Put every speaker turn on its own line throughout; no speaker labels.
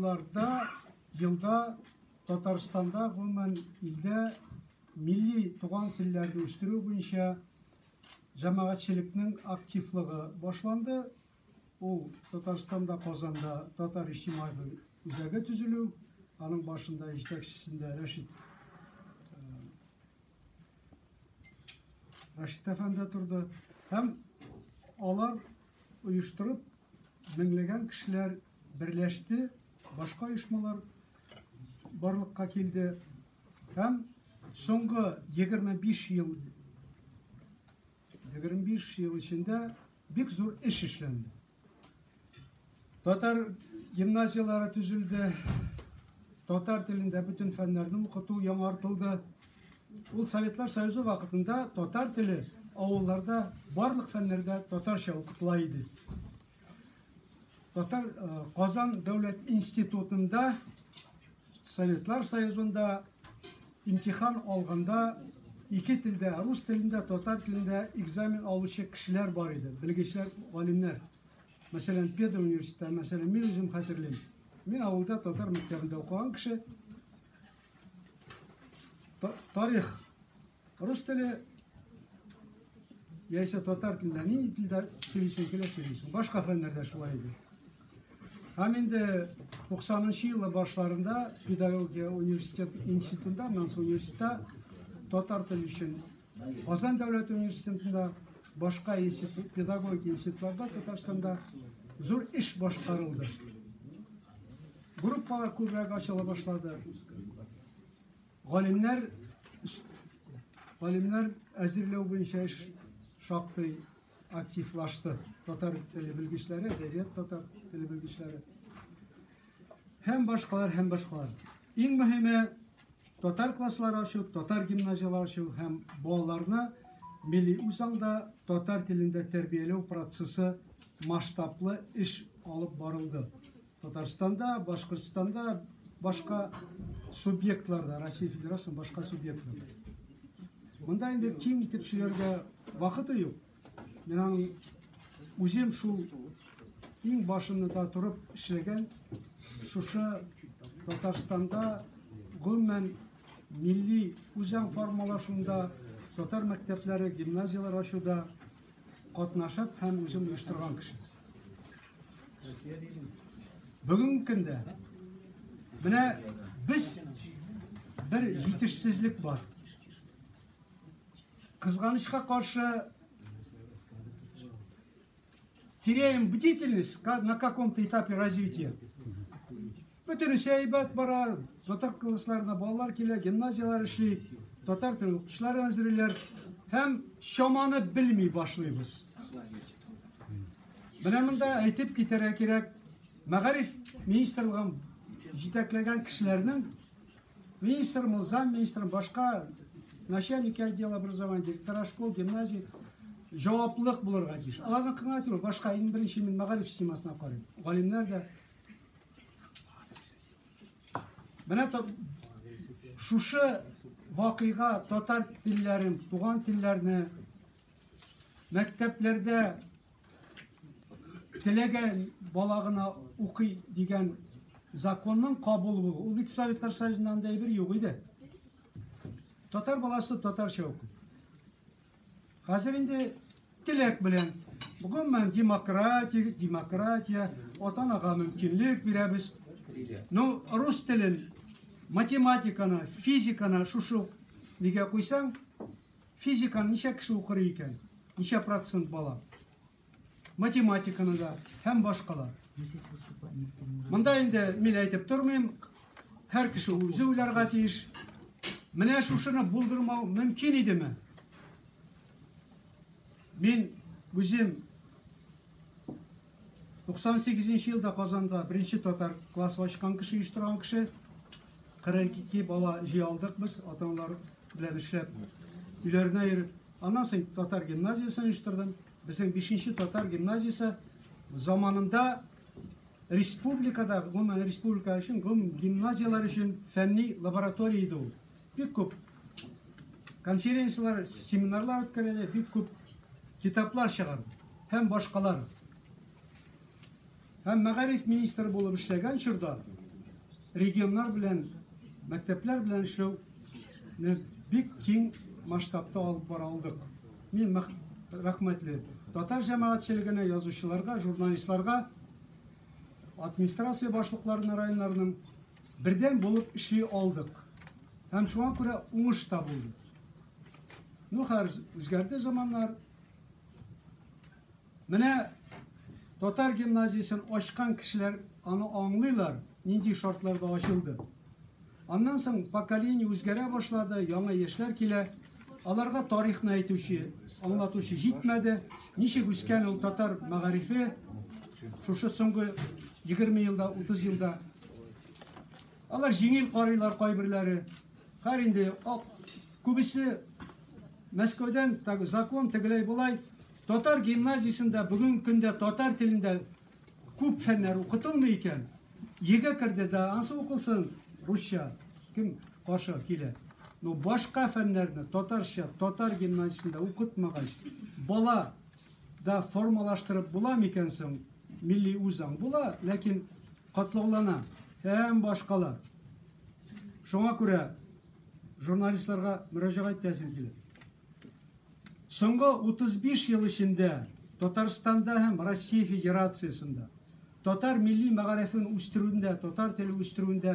елларда елда Татарстанда, гомумән, илдә милли туган телләрне үстерү буенча җәмәгатьчелекнең активлыгы башланды. Ул Татарстанда, Казанда татар иҗтимагый үзәге төзелү, аның башында җитәкчесендә Рәшит Рәшит әфәнде торды. Һәм алар оештырып, меңләгән кешеләр берләште, башка оешмалар барлыкка килде. Һәм соңгы 25 ел 25 ел эчендә бик зур эш эшләнде. Татар гимназияләре төзелде. Татар телендә бөтен фәннәрне укыту яңартылды. Ул Советлар Союзы вакытында татар теле авылларда барлык фәннәрдә татарча укытыла иде. Татар э, Казан дәүләт институтында Советлар Союзында имтихан алганда ике телдә, рус телендә, татар телендә экзамен алучы кешеләр бар иде, белгечләр, галимнәр. Мәсәлән, педуниверситетта, мәсәлән, мин үзем хәтерлим. Мин авылда татар мәктәбендә укыган кеше. Тарих рус теле яисә татар телендә нинди телдә сөйлисең килә сөйлисең. Башка фәннәрдә шулай иде. Һәм инде 90 еллар башларында педагогия университет институтында, аннан соң университетта татар теле өчен Казан дәүләт университетында, башка институт, педагогик институтларда Татарстанда зур эш башкарылды. Группалар күбрәк ачыла башлады. Галимнәр галимнәр әзерләү буенча эш шактый активлашты. Татар теле белгечләре, әдәбият татар теле белгечләре һәм башкалар, һәм башкалар. Иң мөһиме татар класслары ачу, татар гимназияләре ачу һәм балаларны милли үзаңда татар телендә тәрбияләү процессы масштаблы эш алып барылды. Татарстанда, Башкортстанда, башка субъектларда, Россия Федерациясенең башка субъектларында. Монда инде киң итеп сөйләргә вакыты юк. Мин аның үзем шул иң башында торып эшләгән шушы Татарстанда гомумән милли үзаң формалашуында, татар мәктәпләре, гимназияләр ачуда катнашып һәм үзем оештырган кеше. Бүгенге көндә менә без бер җитешсезлек бар. Кызганычка каршы теряем бдительность на каком-то этапе развития. Бөтенесе әйбәт бара, татар классларына балалар килә, гимназияләр эшли, татар теле укытучылары әзерлиләр һәм чаманы белми башлыйбыз. Менә монда әйтеп китәргә кирәк, мәгариф министрлыгын җитәкләгән кешеләрнең министр, замминистр, башка начальники отдела образования, директора школ, гимназий җаваплылык булырга тиеш. Аларның гына түгел, башка иң беренче мин мәгариф системасына карыйм. Галимнәр дә. Менә шушы вакыйга татар телләрен, туган телләрне мәктәпләрдә теләгән бала гына укый дигән законның кабул булуы. Ул бит Советлар Союзында андый әйбер юк иде. Татар баласы татарча укый. Хәзер инде теләк белән гомумән демократия, демократия, ата-анага мөмкинлек бирәбез. Ну, рус телен, математиканы, физиканы шушы нигә куйсаң, физиканы ничә кеше укыр икән? Ничә процент бала? Математиканы да һәм башкалар. Монда инде мин әйтеп тормыйм, һәр кеше үзе уйларга тиеш. Менә шушыны булдырмау мөмкин идеме? Мин үзем 98 елда Казанда беренче татар классы ачкан кеше, оештырган кеше. 42 бала җыя алдык без, ата-аналар белән эшләп, өйләренә йөреп. Аннан соң татар гимназиясен оештырдым. Безнең 5 татар гимназиясе заманында республикада, гомумән республика өчен, гомум гимназияләр өчен фәнни лаборатория иде ул. Бик күп конференцияләр, семинарлар үткәрелде, бик күп китаплар чыгарды һәм башкалар. Һәм мәгариф министры булып эшләгән чорда регионнар белән, мәктәпләр белән эшләүне бик киң масштабта алып бара алдык. Мин рәхмәтле татар җәмәгатьчелегенә, язучыларга, журналистларга, администрация башлыкларына районнарның бердәм булып эшли алдык. Һәм шуңа күрә уңыш та булды. Ну, хәзер үзгәрде заманнар. Менә татар гимназиясен ачкан кешеләр аны аңлыйлар, нинди шартларда ачылды. Аннан соң поколение үзгәрә башлады, яңа яшьләр килә. Аларга тарихны әйтүче, аңлатучы җитмәде. Ничек үскән ул татар мәгарифе шушы соңгы 20 елда, 30 елда. Алар җиңел карыйлар кайберләре. Хәр инде күбесе Мәскәүдән закон тегеләй болай татар гимназиясендә бүгенге көндә татар телендә күп фәннәр укытылмый икән. ЕГЭ керде дә, ансы укылсын русча. Кем каршы килә? Но башка фәннәрне татарча, татар гимназиясендә укытмагач, бала да формалаштырып була микән соң милли үзаң? Була, ләкин катлаулана һәм башкалар. Шуңа күрә журналистларга мөрәҗәгать итәсем килә. Соңгы 35 ел эчендә Татарстанда һәм Россия Федерациясендә татар милли мәгарифен үстерүендә, татар теле үстерүендә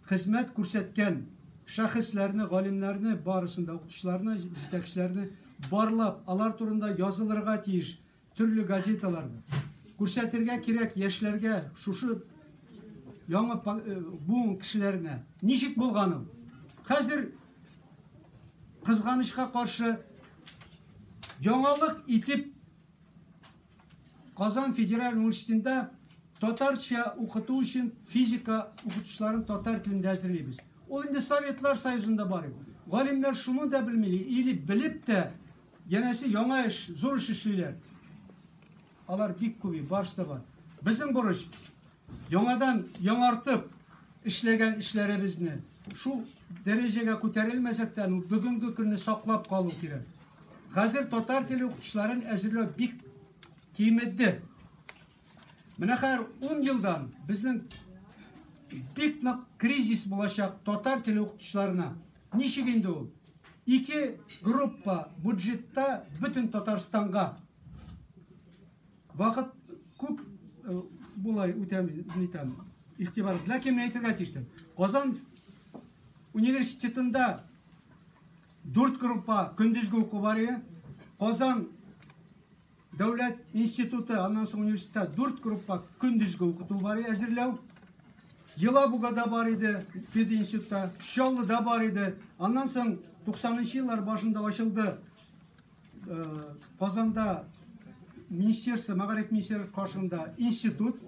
хезмәт күрсәткән шәхесләрне, галимнәрне, барысын да, укытучыларны, җитәкчеләрне барлап, алар турында язылырга тиеш төрле газеталарда. Күрсәтергә кирәк яшьләргә, шушы яңа буын кешеләренә. Ничек булган ул? Хәзер кызганычка каршы яңалык итеп Казан федераль университетында татарча укыту өчен физика укытучыларын татар телендә әзерлибез. Ул инде Советлар Союзында бар иде. Галимнәр шуны да белми, или белеп тә, янәсе яңа эш, зур эш эшлиләр. Алар бик күп, барысы да бар. Безнең бурыч яңадан яңартып эшләгән эшләребезне шул дәрәҗәгә күтәрелмәсәк тә, бүгенге көнне саклап калу кирәк. Хәзер татар теле укытучыларын әзерләү бик кимеде. Менә хәзер 10 елдан безнең бик нык кризис булачак татар теле укытучыларына. Ничек инде ул? Ике группа бюджетта бөтен Татарстанга. Вакыт күп булай үтәм, нитәм. Игътибарсыз. Ләкин мин әйтергә тиештем. Казан университетында 4 группа көндезге уку бар иде. Казан дәүләт институты, аннан соң университетта 4 группа көндезге укыту бар иде, әзерләү. Елабугада бар иде, пединститутта, Чаллыда бар иде. Аннан соң 90 еллар башында ачылды Казанда министерство, мәгариф министрлыгы каршында институт.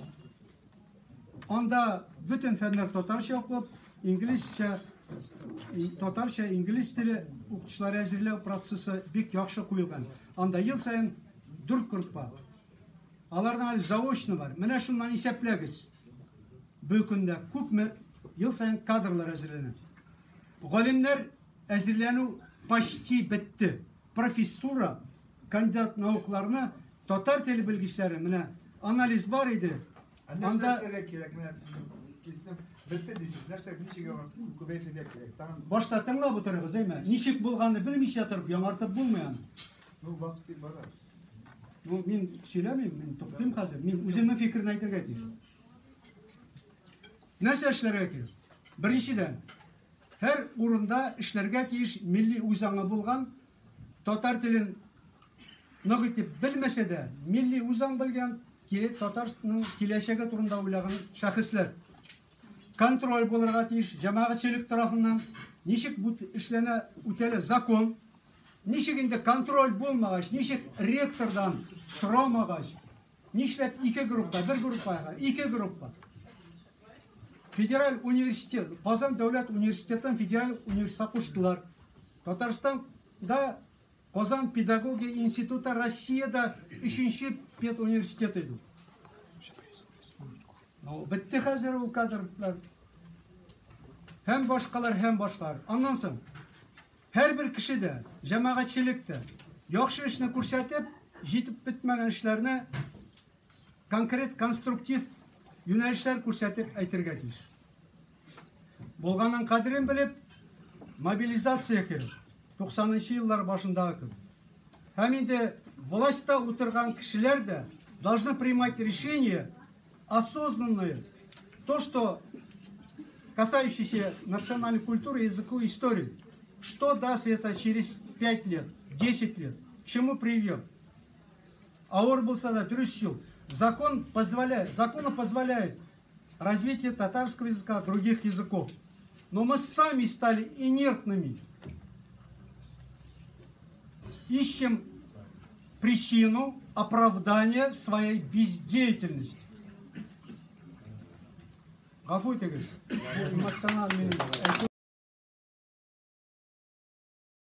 Анда бөтен фәннәр татарча укылып, инглизчә, татарча, инглиз теле укытучылары әзерләү процессы бик яхшы куелган. Анда ел саен 4 группа. Аларның әле заочно бар. Менә шуннан исәпләгез. Бу көндә күпме ел саен кадрлар әзерләнә. Галимнәр әзерләнү почти бетте. Профессура, кандидат наукаларны татар теле белгечләре менә анализ бар иде.
Анда нәрсә кирәк? Менә сез кистем. Бетте дисез. Нәрсә ничек күбәйтергә кирәк? Тагын
башта тыңлап утырыгыз, әйме? Ничек булганны белмичә торып яңартып булмый аны.
Ну, вакыт бик бара.
Ну, мин сөйләмим, мин туктыйм хәзер. Мин үземнең фикерне әйтергә тиеш. Нәрсә эшләргә кирәк? Беренчедән, һәр урында эшләргә тиеш милли үзаңы булган, татар телен нык итеп белмәсә дә, милли үзаң белгән, татарның киләчәге турында уйлаган шәхесләр. Контроль булырга тиеш җәмәгатьчелек тарафыннан. Ничек бу эшләнә, үтәлә закон. Ничек инде контроль булмагач, ничек ректордан сорамагач, нишләп ике группа, бер группага, ике группа. Федераль университет, Казан дәүләт университетын федераль университетка куштылар. Татарстанда Казан педагогия институты Россиядә өченче педуниверситет иде. Ну, бетте хәзер ул кадрлар. Һәм башкалар, һәм башкалар. Аннан соң һәрбер кеше дә, җәмәгатьчелек тә яхшы эшне күрсәтеп, җитеп бетмәгән эшләрне конкрет конструктив юнәлешләр күрсәтеп әйтергә тиеш. Булганның кадерен белеп, мобилизация кирәк. 90 еллар башындагы кебек. Һәм инде властьта утырган кешеләр дә должны принимать решения осознанные. То, что касающиеся национальной культуры, языку и истории. Что даст это через 5 лет, 10 лет? К чему приведет? Авыр булса да, дөрес юл. Закон позволяет, законы позволяет развитие татарского языка, других языков. Но мы сами стали инертными. Ищем причину оправдания своей бездеятельности. Гафу итегез. Бу эмоциональ минем.